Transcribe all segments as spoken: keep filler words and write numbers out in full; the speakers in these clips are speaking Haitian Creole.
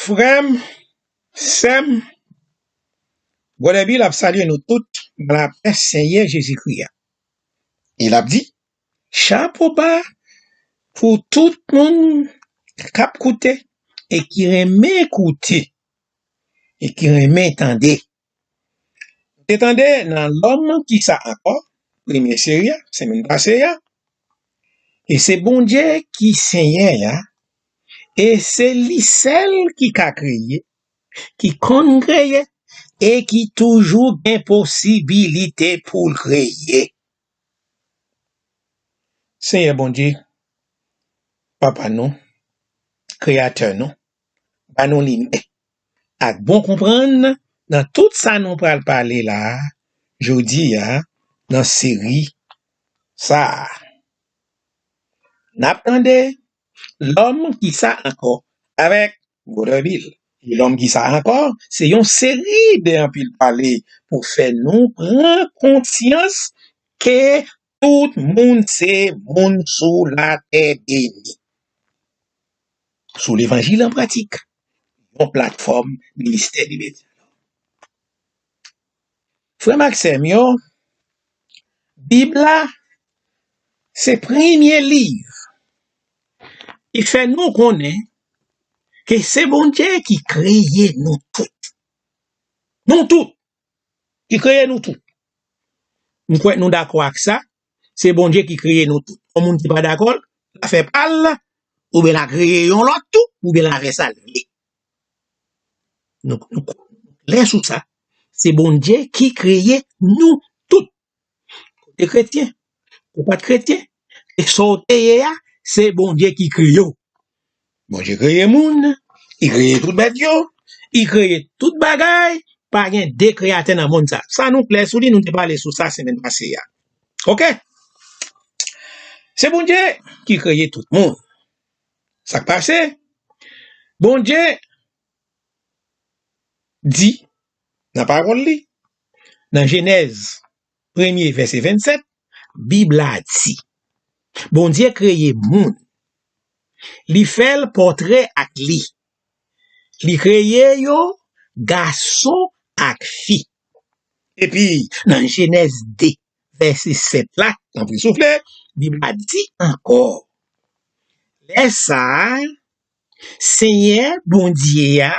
Frè m, sè m, Brother Bill ap salye nou tout nan lapè Senyè Jezikri a. E l ap di, chapo ba pou tout moun k ap koute e ki renmen koute e ki renmen tande. Nou te tande nan Lòm ki sa ankò, premye seri a, semèn pase a. E se Bondye ki Senyè a, e se li sèl ki ka kreye, ki konn kreye, e ki toujou gen posibilite pou l kreye. Senyè Bondye, Papa nou, Kreyatè nou, ba nou limyè ak bon konprann nan tout sa nou pral pale la a, jodi a, nan seri sa a. N ap tande Lòm ki sa ankò avèk Brother Bill. E Lòm ki sa ankò, se yon seri de anpil pale pou fè nou pran konsyans ke tout moun se moun sou latè beni. Sou Levanjil an Pratik, yon platfòm ministè de medya. Frè m ak sè m yo, Bib la se premye liv ki fè nou konnen ke se Bondye ki kreye nou tout. Nou tout. Ki kreye nou tout. M kwè nou dakò ak sa. Se Bondye ki kreye nou tout. Yon moun ki pa dakò, l a fè pa l, oubyen l a kreye yon lòt tou, oubyen l a fè sa l vle. Nou, nou klè sou sa. Se Bondye ki kreye nou tout. Ou te kretyen, ou pa t kretyen, e sa w te ye a, se Bondye ki kreye w. Bondye kreye moun, li kreye tout bèt yo, li kreye tout bagay, pa gen de kreyatè nan mond sa. Sa nou klè sou li, nou te pale sou sa semèn pase a. Oke? Se Bondye ki kreye tout moun. Sa k pase? Bondye di nan pawòl li, nan Jenèz premye vèse vennsèt, Bib la di, Bondye kreye moun. Li fè l pòtre ak li. Li kreye yo gason ak fi. Epi, nan Jenèz de, vèse sèt la, tanpri soufle, Bib la di ankò, lè sa a, Senyè Bondye a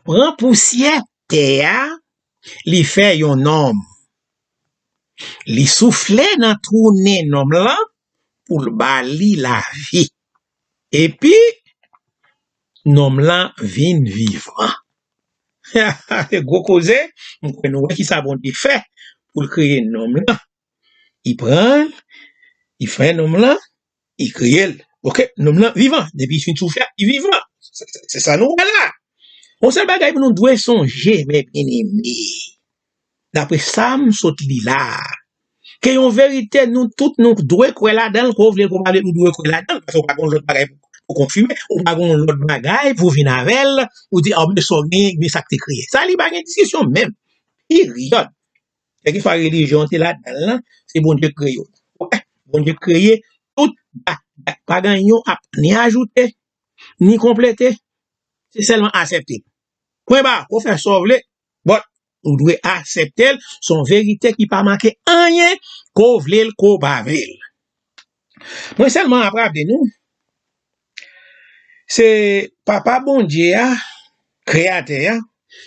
pran pousyè tè a, li fè yon nonm. Li soufle nan twou nen nonm lan pou l ba li lavi. Epi, nonm lan vin vivan. Se gwo koze, m kwè nou wè kisa Bondye fè pou l kreye nonm lan. Li pran l, li fè nonm lan, li kreye l. Oke, nonm lan vivan. Depi li fin soufle, li vivan. Se, se, se sa nou wè la. Yon sèl bagay pou nou dwe sonje, men byeneme. Daprè sa m sot li la a, ke yon verite nou tout nou dwe kwè ladan l, ke w vle l, ke w pa vle l, ou dwe kwè ladan l, paske w pa gen yon lòt bagay pou, pou konfime, ou pa gen yon lòt bagay pou vin avè l, ou di, a, men sa w genyen, men sa k te kreye. Sa li pa gen diskisyon menm. Peryòd. Kèlkeswa relijyon w te ladan l lan, se Bondye k kreye w. Wè, Bondye kreye tout, pa, pa, pa gen yon ap ni ajoute, ni konplete. Se sèlman aksepte. Pwen ba, ou fè sa w vle, but ou dwe aksepte l, se yon verite ki pa manke anyen, ke w vle l, ke w pa vle l. Mwen sèlman ap raple nou, se Papa Bondye a, Kreyatè a,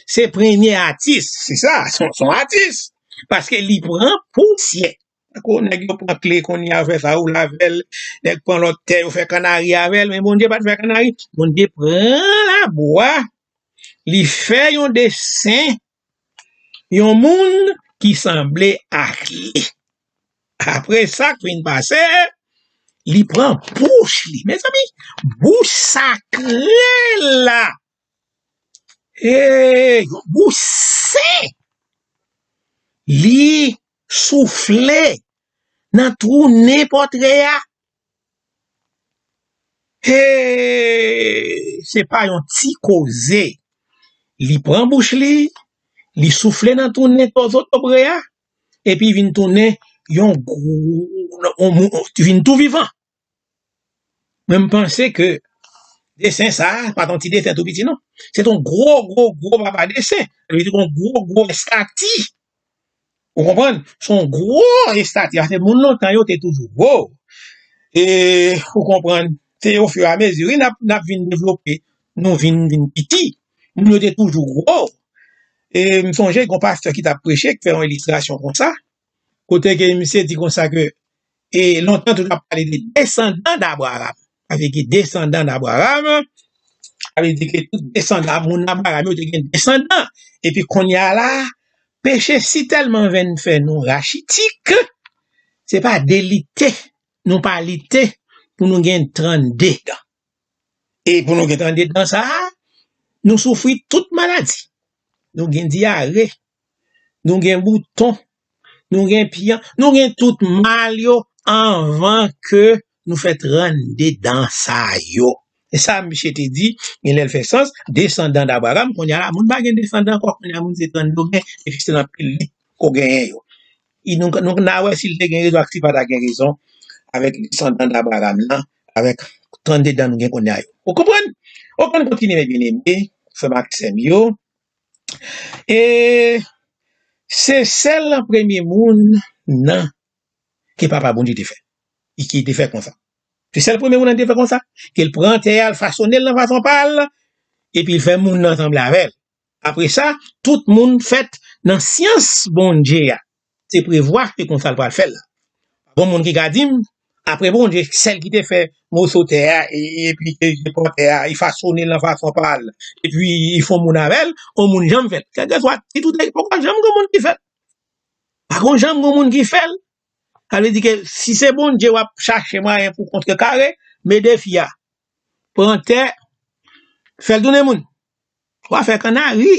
se premye atis, se sa, se yon, se yon atis. Paske li pran pousyè. Tako nèg yo pran kle kounye a, fè sa yo avè l, nèg pran lòt tè, yo fè kannari avè l, men Bondye pa t fè kannari. Bondye pran labwa, li fè yon desen, yon moun ki sanble ak li. Apre sa k vin pase, li pran bouch li. Mezanmi, bouch sakre la. Hey, yon bouch sen. Li soufle nan twou nen pòtre a. Hey, se pa yon ti koze. Li pran bouch li, li soufle nan twou nen pòtre a, epi vin tounen yon gwo, yon moun, vin tou vivan. Mwen m panse ke Desen sa a, pa t yon ti desen tou piti, non. Se t yon gwo, gwo, gwo papa desen. Sa vle di yon gwo, gwo estati. Ou konprann? Se yon gwo estati. Paske moun lontan yo te toujou gwo. E, ou konprann? Se ofiramezi, wi, n ap, n ap vin devlope, nou vin, vin piti. Moun yo te toujou gwo. E m sonje, gen yon pastè ki t ap preche, ki fè yon ilistrasyon konsa. Kote ke misye di konsa ke, e lontan tout ap pale de desandan d'Abraham. Sa vle di desandan d'Abraham, sa vle di ke tout desandan moun Abraham yo te gen desandan. Epi kounye a la, peche si tèlman vin fè nou rachitik, se pa de lite, nou pa lite pou nou gen trannde dan. E pou nou gen trannde dan sa a, nou soufri tout maladi. Nou gen dyare, nou gen bouton, nou gen pyan, nou gen tout mal yo anvan ke nou fè trannde dan sa yo. E sa misye te di, gen lè l fè sans, desandan d'Abraham, kounye a la, moun pa gen desandan ankò, kounye a moun se trannde yo gen, epi se nan pil lit ko genyen yo. I, nou, nou, n a wè si l te gen rezon ak si pa ta gen rezon avèk desandan d'Abraham nan, avèk trannde dan nou gen kounye a yo. Ou konprann? Ou konn kontinye, men byeneme, frè m ak sè m yo. E se sèl premye moun nan ke Papa Bondye te fè. I ki te fè konsa. Se sèl premye moun nan te fè konsa. Ke l pran tè a, l fasone l nan fason pa l, epi l fè moun nan sanble avè l. Apre sa, tout moun fèt nan syans Bondye a. Se prevwa ke konsa l pral fè l la. Pa gon moun ki ka di m, apre Bondye, sèl ki te fè moso tè a, e, epi ke, ke pran tè a, li fasone l nan fason pa l, epi li fè yon moun avè l, yon moun janm fè l. Kèlkeswa tit ou te, poko janm gon moun ki fè l. Pa gon janm gon moun ki fè l. Sa vle di ke si se Bondye w ap chache mwayen pou kontrekare, men defi a. Pran tè, fè l tounen moun. W a fè kannari,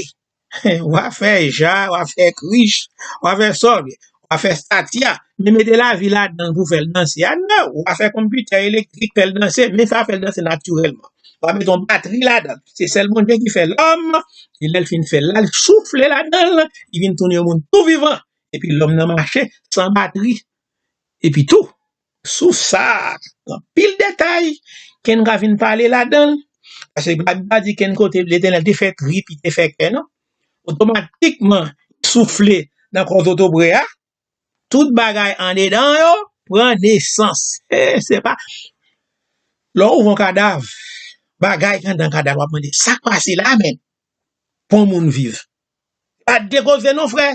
w a fè ja, w a fè krich, w a fè sòl, w a fè stati a. Men mete lavi ladan l pou fè l danse a, non. W a fè konpitè elektrik, fè l danse, men sa fè l danse natirèlman. W a mete yon batri ladan l. Se sèl Bondye ki fè lòm, e lè l fin fè l la, l soufle ladan l, li vin tounen yon moun tou vivan. Epi lòm nan mache san batri. Epi tou, souf sa a, gen anpil detay ke n ka vin pale ladan l. Paske Labib pa di kenn kote Letènèl te fè trip, li te fè kè, non. Otomatikman, soufle nan kò zotobre a, tout bagay andedan yo pran nesans. E se pa, lè w ouvè yon kadav, bagay ki anndan kadav, w ap mande, sa k pase la menm? Pou yon moun viv. Pa de koze non, frè.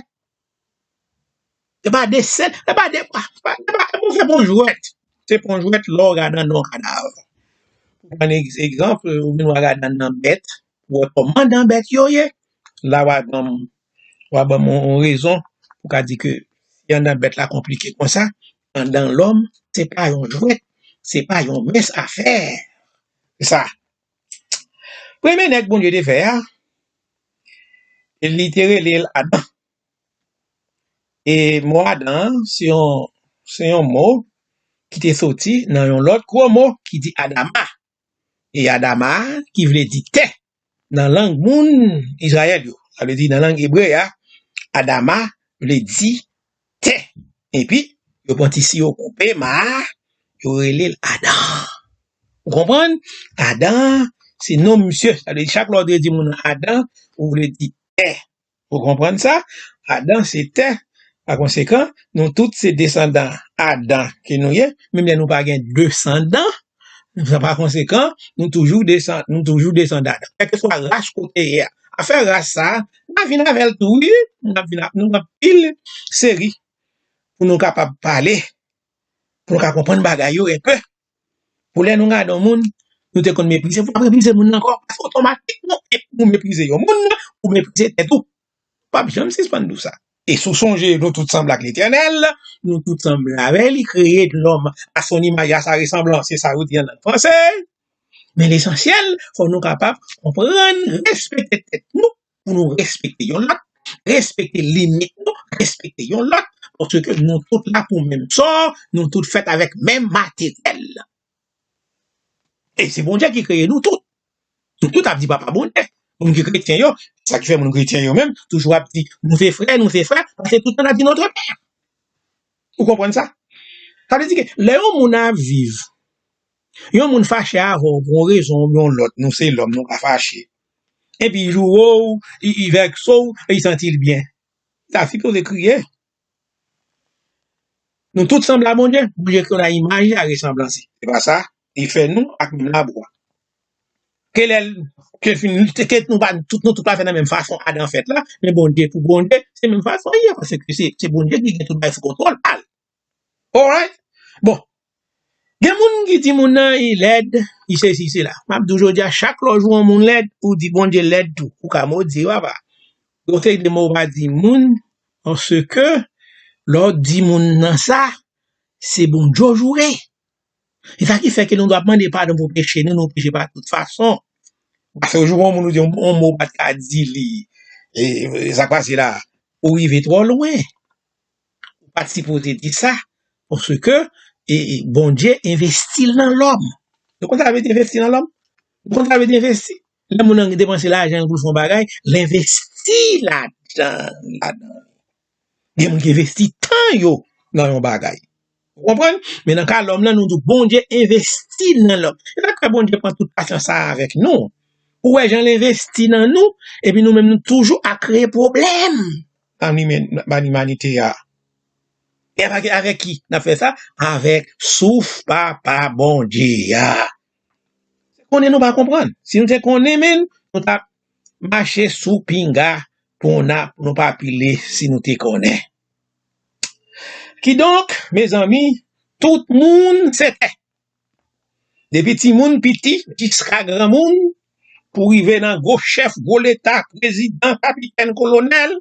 Se pa de sèl, se pa de, pa, pa, se pa, se pa yon jwèt. Se pa yon jwèt lè w gade anndan yon kadav. Pou pran egzanp, ou vin w a gade anndan bèt, ou wè kòman anndan bèt yo ye. La w a ban m, w a ban m yon, yon rezon pou ka di ke si anndan bèt la konplike konsa, anndan lòm, se pa yon jwèt, se pa yon mens afè. Se sa. Premye nèg Bondye te fè a, li te rele l Adan. E mo Adan an, se yon, se yon mo ki te soti nan yon lòt gwo mo ki di Adama. E Adama, ki vle di tè, nan lang moun Izrayèl yo, sa vle di nan lang ebre a, Adama vle di tè. Epi, yo pran ti siwo konpe ma a, yo rele l Adan. Ou konprann? Adan, se non misye. Sa vle di chak lè w te di moun nan Adan, ou vle di tè. Ou konprann sa? Adan se tè. Pa konsekan, nou tout se desandan Adan ke nou ye. Menm lè nou pa gen desandan, sa pa konsekan, nou toujou desan-, nou toujou desandan Adan. Kèlkeswa ras kote ye a. Afè ras sa, n a vin avè l tou, wi. N ap vin a-, nou gen anpil seri pou nou kapab pale, pou nou ka konprann bagay yo enpe. Pou lè nou gade yon moun, nou te konn meprize, pou w pa meprize moun nan ankò. Paske otomatikman, e pou w meprize yon moun, ou meprize tèt ou. P ap janm sispann di w sa. E si w sonje, nou tout sanble ak Letènèl, nou tout sanble avè li, kreye lòm a son imaj, a sa resanblans, se sa yo di an lang franse. Men lesansyèl, fò nou kapab konprann, respekte tèt nou, pou nou respekte yon lòt, respekte limit nou, respekte yon lòt, paske nou tout la pou menm sò, nou tout fèt avèk menm materyèl. E se Bondye ki kreye nou tout. Nou tout ap di Papa Bondye. Moun ki kretyen yo, sa ki fè moun kretyen yo menm, toujou ap di, nou se frè, nou se frè, paske tout tan n ap di notre père. Ou konprann sa? Sa vle di ke lè yon moun ap viv Yon moun fache avè w pou yon rezon oubyen yon lòt, nou se lòm, nou ka fache. Epi i joure w, i, i vèkse w, e i santi l byen. Sa sipoze kriye. Nou tout sanble a Bondye, Bondye kreye w nan imaj li ak resanblans li. Se pa sa? Li fè nou ak menm labou a. Ke lè, ke fin, ke nou pa, tout, nou tout pa fèt nan menm fason Adan fèt la, men Bondye pou Bondye, se menm fason li ye, paske se, se Bondye ki gen tout bagay sou kontwòl pa l. Alright? Bon. Gen moun ki di moun nan, li lèd, li sesi, sela. M ap di w jodi a, chak lè w jwe yon moun lèd, ou di Bondye lèd tou. Ou ka modi, papa. Yon seri de mo w pa di moun, paske lè w di moun nan sa, se Bondye w joure. E sa ki fè ke nou dwe ap mande padon pou peche nou, nou peche pa tout fason. Paske yon jou, yon moun ou di yon, yon mo ou pa t ka di li, e, e sa k pase la, ou rive twò lwen. Ou pa t sipoze di sa, paske, e, e, Bondye envesti l nan lòm. Nou konn sa vle di envesti nan lòm? Nou konn sa vle di envesti? Lè moun nan depanse lajan l pou l fè yon bagay, l envesti ladan, ladan. Gen moun ki envesti tan yo nan yon bagay. Ou konprann? Men nan ka lòm nan, nou di Bondye envesti nan lòm. E sa k fè Bondye pran tout pasyans sa a avèk nou. Ou wè jan l envesti nan nou, epi nou menm nou toujou ap kreye pwoblèm nan limen-, nan limanite a. E avèk, avèk ki n ap fè sa? Avèk souf Papa Bondye a. Konnen nou pa konprann. Si nou te konnen, men, nou t ap mache sou pinga pou n ap, nou pa pile si nou te konnen. Kidonk, mezanmi, tout moun se tè. Depi timoun piti jiska granmoun, pou rive nan gwo chèf, gwo leta, prezidan, kapitèn, kolonèl,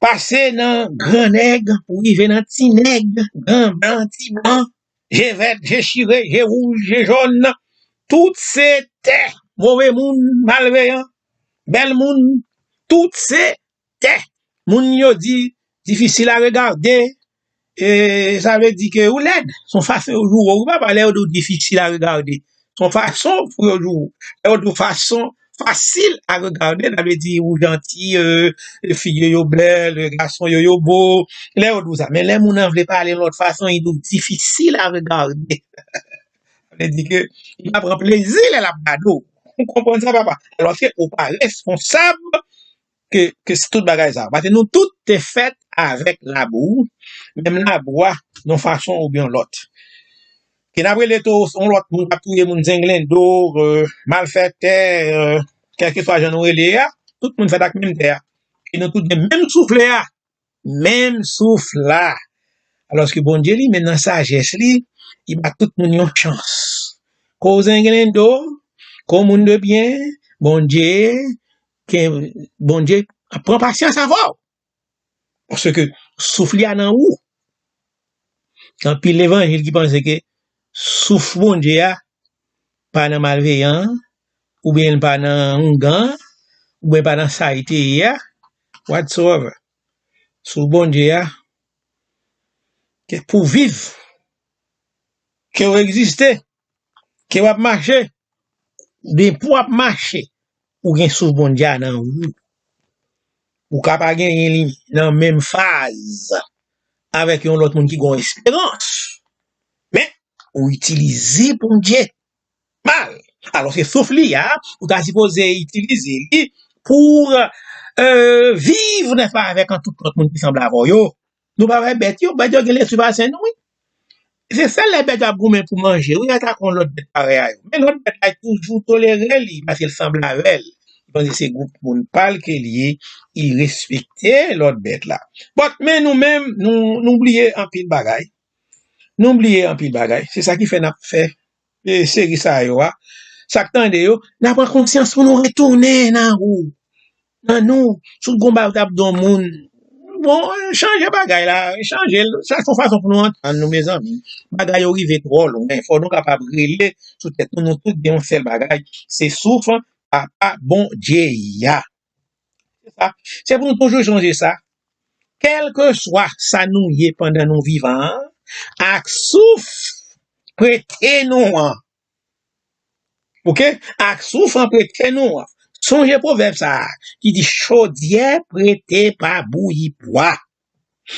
pase nan gran nèg, pou rive nan ti nèg, gran blan, ti blan, je vèt, je chire, je wouj, je jòn, tout se tè. Move moun, malveyan, bèl moun, tout se tè. Moun yo di, difisil a regade, e sa vle di ke ou lèd. Se yon fason yo joure w, wi papa, lè yo di w difisil a regade. Se yon fason pou yo joure w. Lè yo di w fason fasil a regade, sa vle di ou janti, e, e fi yo, yo bèl, e gason yo, yo bo. Lè yo di w sa. Men lè moun nan vle pale yon lòt fason, li di w difisil a regade. Sa vle di ke li pa pran plezi lè l ap gade w. Ou konprann sa, papa? Alòske ou pa responsab ke, ke s-, tout bagay sa. Paske nou tout te fèt avèk labou, menm labou a, yon fason oubyen yon lòt. Ke n ap rele tou yon lòt moun k ap touye moun, zenglendo, e, malfètè, e, kèlkeswa jan nou rele a, tout moun fèt ak menm tè a. E nou tout gen menm souf la, menm souf la. Alòske Bondye li menm nan sajès li, li ba tout moun yon chans. Ke w zenglendo, ke w moun de byen, Bondye, ke Bondye ap pran pasyans avè w. Paske souf li a nan ou. Anpil levanjil ki panse ke souf Bondye a pa nan malveyan an, oubyen l pa nan oungan an, oubyen pa nan sa li te ye a, whatsoever. Souf Bondye a, ke pou viv, ke w egziste, ke w ap mache, depi w ap mache, ou gen souf Bondye a nan ou. Ou ka pa genyen li nan menm faz avèk yon lòt moun ki gen yon esperans. Men, ou itilize Bondye mal. Alòske souf li a, ou ta sipoze itilize li pou, e, viv, nèspa, avèk an tout lòt moun ki sanble avè w yo. Nou pa wè bèt yo, bèt yo gen lespri pase nou, wi. Se sèl lè bèt yo ap goumen pou manje, wi, atake yon lòt bèt parèy a yo. Men lòt bèt la, li toujou tolere li, paske l sanble avè l. Li panse se gwoup moun pa l ke l ye, li respekte lòt bèt la. But, men nou menm, nou, nou bliye anpil bagay. Nou bliye anpil bagay. Se sa ki fè n ap fè, e, seri sa yo a. Sa k tande yo, n a pran konsyans pou nou retounen nan ou. Nan nou, si w gon bagay w t ap di yon moun, bon, chanje bagay la, chanje l. Sa se yon fason pou nou antann nou, mezanmi. Bagay yo rive twò lwen. Fò nou kapab rele sou tèt nou, nou tout gen yon sèl bagay. Se souf Papa Bondye a. Se sa. Se pou nou toujou sonje sa. Kèlkeswa sa nou ye pandan nou vivan an, ak souf prete nou an. Oke? Ak souf an prete nou an. Sonje pwovèb sa a ki di, chodyè prete pa bouyi bwa.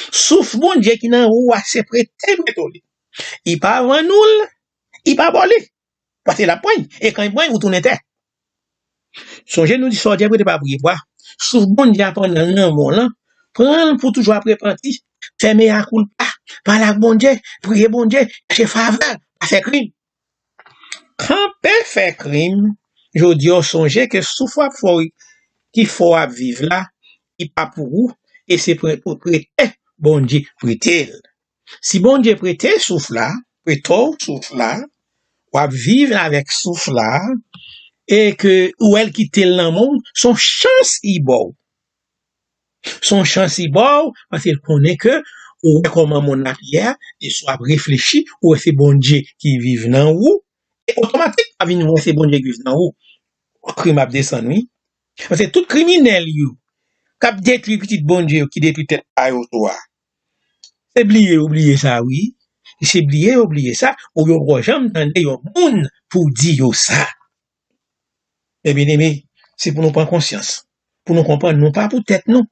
Souf Bondye ki nan ou a, se prete prete w li. Li pa vann ou l, li pa bò li. Paske l ap pran, e kan li pran, ou tounen tè. Sonje nou di sòtyè prete pa priye pwa. Souf Bondye a pandan l nan men w lan, pran l pou toujou ap repanti. Fè meya koulpa, pale ak Bondye, priye Bondye, chèche favè, pa fè krim. Kanpe fè krim, jodi a w sonje ke souf w ap fè w, ki fè w ap viv la, li pa pou ou, e se pre- pou prete Bondye prete l. Si Bondye prete souf la, prete w souf la, w ap viv avèk souf la, e ke ou wè l kite l nan men w, se yon chans li ba w. Se yon chans li ba w, paske l konnen ke ou wè kòman monn ap ye a, e si w ap reflechi, ou wè se Bondye ki viv nan ou, e otomatik, w ap vin wè se Bondye ki viv nan ou. Krim ap desann, wi. Paske tout kriminèl yo k ap detwi pitit Bondye yo, ki detwi tèt pa yo tou a, se bliye yo bliye sa, wi. Se bliye yo bliye sa, ou yo poko janm tande yon moun pou di yo sa. Ebyen, eme, se pou nou pran konsyans, pou nou konprann nou pa pou tèt nou.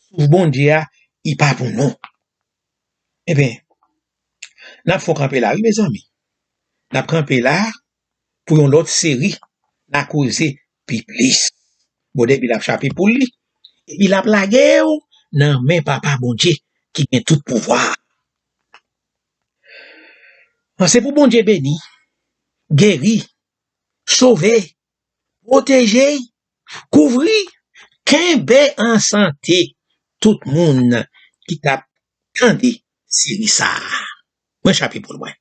Souf Bondye a, li pa pou nou. Ebyen, n ap fè w kanpe la, wi, mezanmi. N ap kanpe la pou yon lòt seri, n a koze pi plis. Bon, depi l ap chape poul li, epi l ap lage w nan men Papa Bondye ki gen tout pouvwa. An, se pou Bondye beni, geri, sove, pwoteje, kouvri, kenbe an sante tout moun ki t ap tande seri sa a. Mwen chape poul mwen.